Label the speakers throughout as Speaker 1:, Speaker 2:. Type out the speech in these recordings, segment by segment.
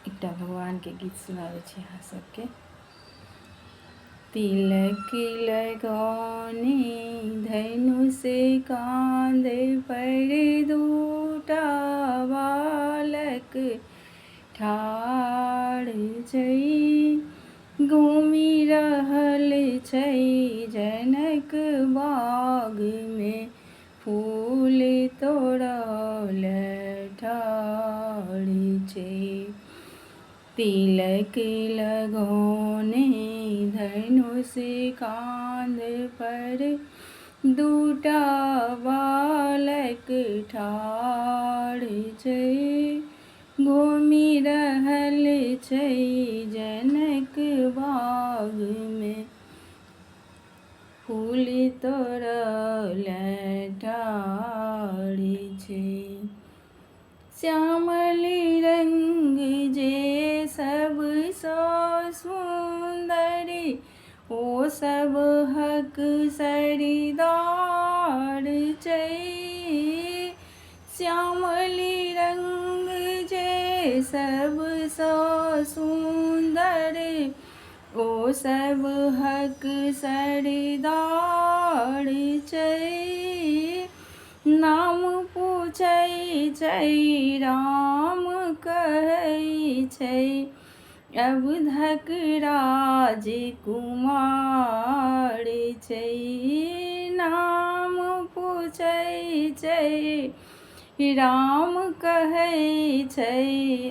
Speaker 1: एकटा भगवानके गीत सुनाबै छी अहाँ सबके। तिलक लगौने धनुष काँध पर दूटा बालक ठाढ़ छै, घूमि रहल छै जनक बागमे फूल तोड़ल ठाढ़ छै। तिलक लगौने धनुष काँध पर दूटा बालक ठाढ़ छै, घूमि रहल छै जनक बागमे फूल तोड़ल ठाढ़ छै। श्यामल रंग जे सबसँ सुन्दर, ओ सबहक सरदार छै। श्यामल रंग जे सबसँ सुन्दर, ओ सबहक सरदार छै। नाम पूछै छै राम कहै छै अवधक राजकुमार छै। नाम पूछै छै राम कहै छै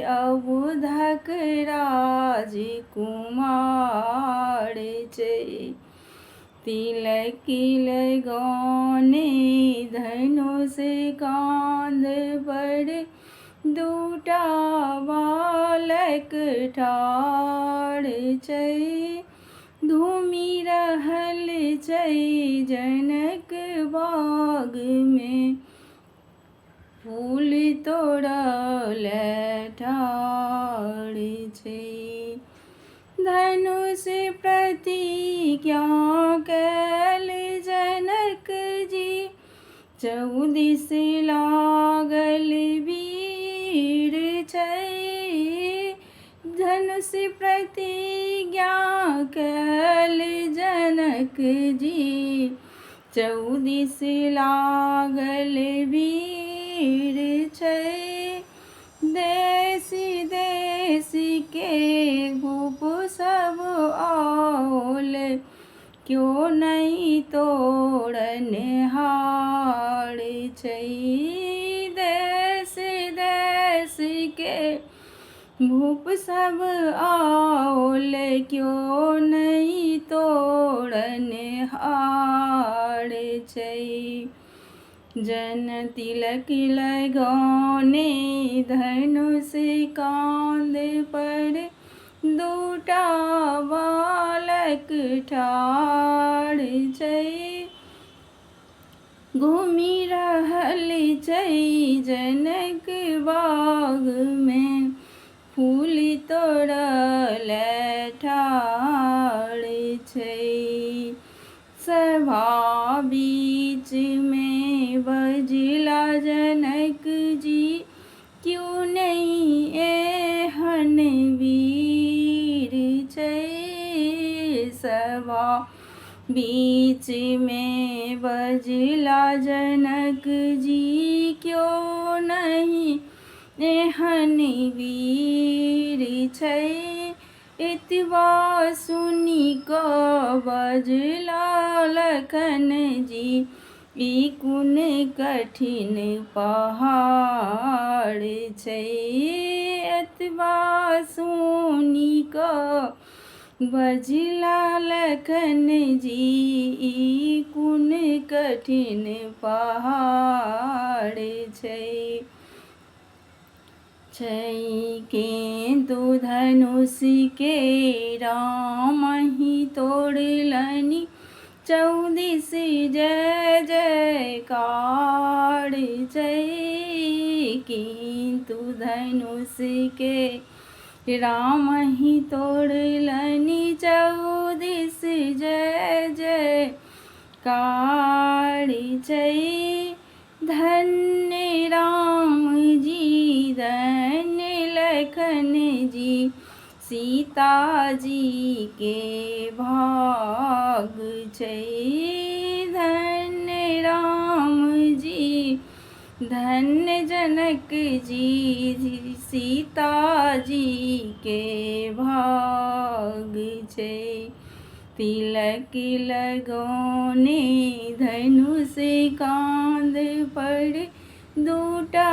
Speaker 1: अवधक राजकुमार छै। तिलक लगौने धनुष काँध पर दूटा बालक ठाढ़ छै, घूमि रहल छै जनक बागमे फूल तोड़ल ठाढ़ छै। धनुष प्रतिज्ञा कैल जनक जी, चौदिस लागल वीर छै। धनुष प्रतिज्ञा कैल जनक जी, चौदिस लागल वीर छै। देश देश के भूप सब आओल, क्यो नहि तोड़नहार छै। देश देश के भूप सब आओल, क्यो नहि तोड़नहार छै। जन तिलक लगौने धनुष काँध पर दूटा बालक ठाढ़ छै, घूमि रहल छै जनक बागमे फूल तोड़ल ठाढ़ छै। सभा बीचमे बजला जनक जी, क्यों नहि एहन वीर छै। सभा बीचमे बजला जनक जी, क्यों नहि एहन वीर छै। एतबा सुनि कऽ बजला लखन जी, ई कोन कठिन पहाड़ छै। एतबा सुनि कऽ बजला लखन जी, ई कोन कठिन पहाड़ छै। छै किन्तु धनुषके रामहि तोड़लनि, चौदिस जय जयकार छै। किन्तु धनुषके रामहि तोड़लनि, चौदिस जय जयकार छै। धन्य राम जी धन्य लखन जी, सीताजी के भाग छै। धन्य राम जी, धन्य जनक जी, सीताजी के भाग छै। तिलक लगौने धनुष काँध पर दूटा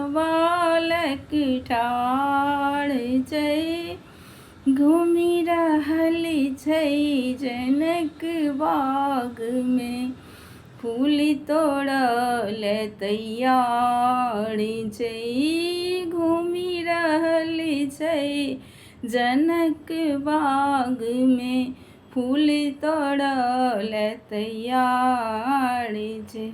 Speaker 1: बालक ठाढ़ छै। घूमि रहल छै जनक बागमे, फूल तोड़ऽ लए तैयार छै। घूमि रहल छै जनक बागमे, फूल तोड़ऽ लए तैयार छै।